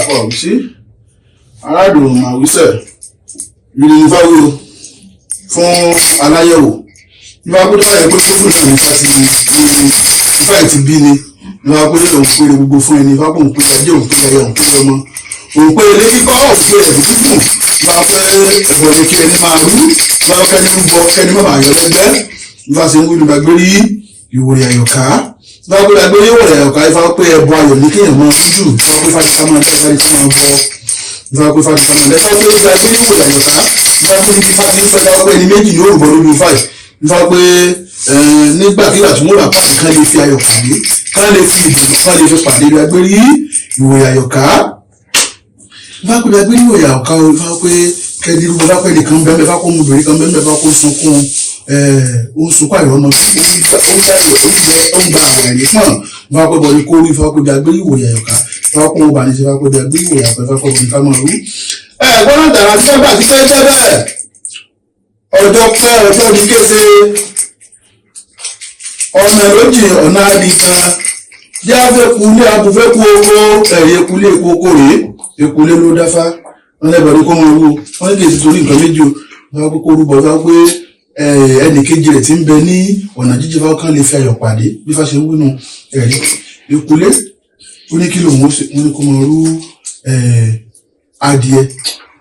Àfọ àwísí aládùn màwísẹ̀ yìí ní fáwí o fún aláyẹ̀wò. Nípa pé tó báyìí pé kókò náà ní fásitì ifá ti bí ni, nípa pé òun péré gbogbo fún ẹni, ifá pé òun péré ajé, òun péré ẹyẹ, òun péré ọmọ, òun péré ilé kíkọ́, òun péré ẹ̀mí gígùn. Nípa pé ẹ̀bọ̀ ni kí ẹni máa rú, nípa pé ẹni rúbọ kẹ́ni má bàa yọ lẹ́gbẹ́. Ifá ṣe ń wí nípa gbérí ìwòrè àyọ̀ká, ifá pé gbérí ìwòrè àyọ̀ká, ifá pé ẹbọ ayọ̀ ní kéèyàn máa rú jù, ifá pé fáti ká máa dá fáti ká máa bọ, ifá pé fáti ká máa dá, ifá pé gbérí ìwòrè àyọ̀ká, ifá pé níbi fáti ń sọ, ifá pé ẹni méjì ní òrùbọ lójú ifá yìí, ifá pé nígbàkigbà tí wọ́n bá pàdé kán lè fi ayọ̀ pàdé, kán lè fi ìdùnnú, kán lè fi pàdé bí agbérí ìwòye àyọ̀ká. Ifá pé agbérí ìwòye àyọ̀ká o, ifá pé kẹ́ni rúbọ bá pẹ́ nìkan bẹ́ẹ̀, ifá kó ọmọbìnrin kan bẹ́ẹ̀, ifá kó sunkún, ó ń sunkún àìrọ́mọ, ó ń gba àwẹ̀ ní pọ̀n, ifá pé bọ́ni kó rú, ifá pé bí agbérí ìwòye àyọ̀ká, ifá kó wọn bá ní sí, ifá pé bí agbérí ìwòye àyọ̀ká, ifá pé bọ́ni ká máa rú. Ẹ gbọ́dọ̀ dàrá sí ẹgbà tí fẹ́ jẹ́ bẹ́ẹ̀, ọjọ́ pẹ́ ọjọ́ di kése, ọ̀nà lójì ọ̀nà àdìkan jẹ́ afẹ́kù ní abùfẹ́kù oko, ẹ̀rí ekulé eku oko rèé, ekulé ló dáfá wọn lẹ́bàá ní kó wọn rú, wọn ní kì í ti torí nǹkan méjì o, wọn pé kó rúbọ, wọn pé ẹnì kejì rẹ̀ ti ń bẹ ní ọ̀nà jíjìn, fáwọn kan lè fi ayọ̀ pàdé bí fáṣe ń wínú. Ẹ̀rí ekulé ó ní kí lòun ó ṣe, wọn ní kó máa rú adìẹ,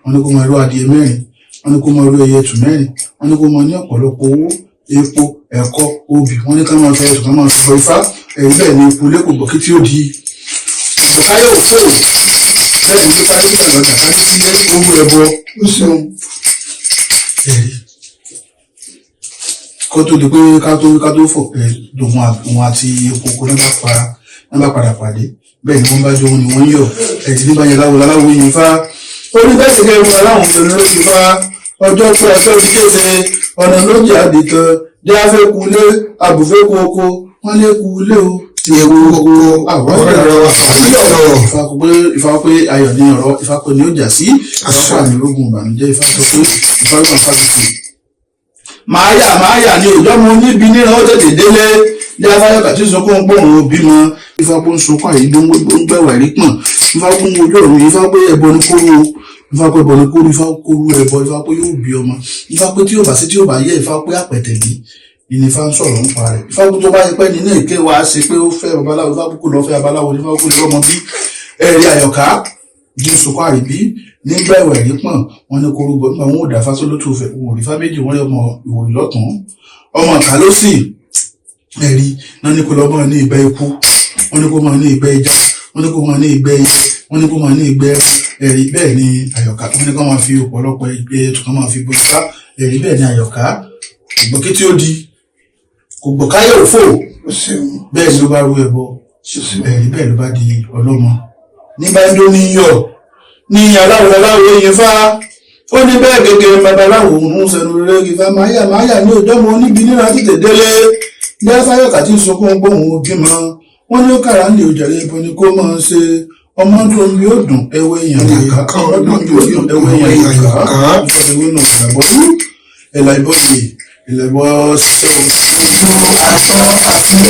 wọn ní kó máa rú adìẹ mẹ́rin, wọn ní kó máa rú ẹyẹ ẹtù mẹ́rin, wọn ní kó máa ní ọ̀pọ̀lọpọ̀ owó, epo, ẹ̀kọ, obì, wọn ní ká máa fẹ́ ẹ̀sùn, ká máa sọ ifá. Ẹ̀rí bẹ́ẹ̀ ni ekulé kò gbọ́ kí tí ó di káyọ̀ fò, bẹ́ẹ̀ ni káyọ̀ lọ́jà ká sílé owó ẹbọ. Ó ṣeun. Ẹ̀rí kó tó di pé ká tó fò dòun òun àti epo kó náà bá para náà bá padà pàdé, bẹ́ẹ̀ ni wọ́n bá jó ni wọ́n ń yọ̀. Ẹ̀rí ní báyẹn láwo láláwo yìí fá orí bẹ́ẹ̀ sì kẹrin aláwọn pẹ̀lú lórí fá ọjọ́ pé ọjọ́ ti kése ọ̀nà lójì àdìtàn jẹ́ afẹ́kulé abùfẹ́kù oko wọ́n lé kulé o ti ewu oko àwọn ọ̀rẹ́ rẹ wà ayọ̀. Ifá pé ayọ̀ ní ọ̀rọ̀, Ifá pé ní ó jà sí, Ifá pé àmì ogun ìbànújẹ́, Ifá sọ pé Ifá ló fà tutù. Màá yà màá yà ní òjọ́ mo níbi níran ó tètè délé ní afáyọ̀kà tí sunkún gbóhùn òbí mọ, Ifá pé ń sunkún àyídó ń gbẹ̀wà rí pọ̀n, Ifá pé ń wojú ọ̀run, Ifá pé ẹbọ ni kóró, Ifá pé ẹbọ ni kóró, Ifá kóró ẹbọ, Ifá pé yóò bí ọmọ, Ifá pé tí yóò bá sí tí yóò bá yẹ, Ifá pé àpẹ̀tẹ̀bí ìní Ifá ń sọ̀rọ̀ ń pa rẹ̀, Ifá pé tó bá yẹ pé ní ilé ìké wa ṣe pé ó fẹ́ babaláwo, Ifá pé kó lọ fẹ́ babaláwo, Ifá kó lè rọ́mọ bí. Ẹ̀rí àyọ̀ká jí sunkún àríbí nígbà ìwà ẹ̀rí pọ̀n, wọn ní kó rúbọ nígbà wọn ò dá fásó lótú fẹ̀, wọn ò rí fá méjì, wọn rí ọmọ ìwòrì lọ́tún ọmọ ìka ló sì. Ẹ̀rí náà ní kó lọ máa ní ìgbẹ́ ikú, wọn ní kó máa ní ìgbẹ́ ẹja, wọn ní kó máa ní ìgbẹ́ ẹyẹ, wọn ní kó máa ní ìgbẹ́ ẹran. Ẹ̀rí bẹ́ẹ̀ ni àyọ̀ká, wọn ní kó máa fi ọ̀pọ̀lọpọ̀ ìgbẹ́ ẹtù kan máa fi bọ́ ifá. Ẹ̀rí bẹ́ẹ̀ ni àyọ̀ká kò gbọ́ kí tí ó di kò gbọ́ káyọ̀ òfò. Ó ṣeun. Bẹ́ẹ̀ ni ló bá rú ẹbọ. Ẹ̀rí bẹ́ẹ̀ ló bá di ọlọ́mọ ní bá ń dó ní yọ̀ ní aláwo aláwo yẹn fá ó ní bẹ́ẹ̀ gẹ́gẹ́ babaláwo ń sẹnu rere kí fá máa yà máa yà ní òjọ́ mọ níbi níra tètè délé ní afáyọ̀kà tí ń sunkún gbóhùn ojúmọ́, wọn ní ó kàrà ń lè òjàre ẹbọ ni kó máa ṣe ọmọ tó ń bí ó dùn ẹwẹ́ èèyàn lè ká, ọmọ tó ń bí ó dùn ẹwẹ́ èèyàn lè ká, ìwé náà ìgbàgbọ́ ẹ̀là ìbọ̀sì ẹ̀là ìbọ̀ ṣiṣẹ́. Aṣọ àti.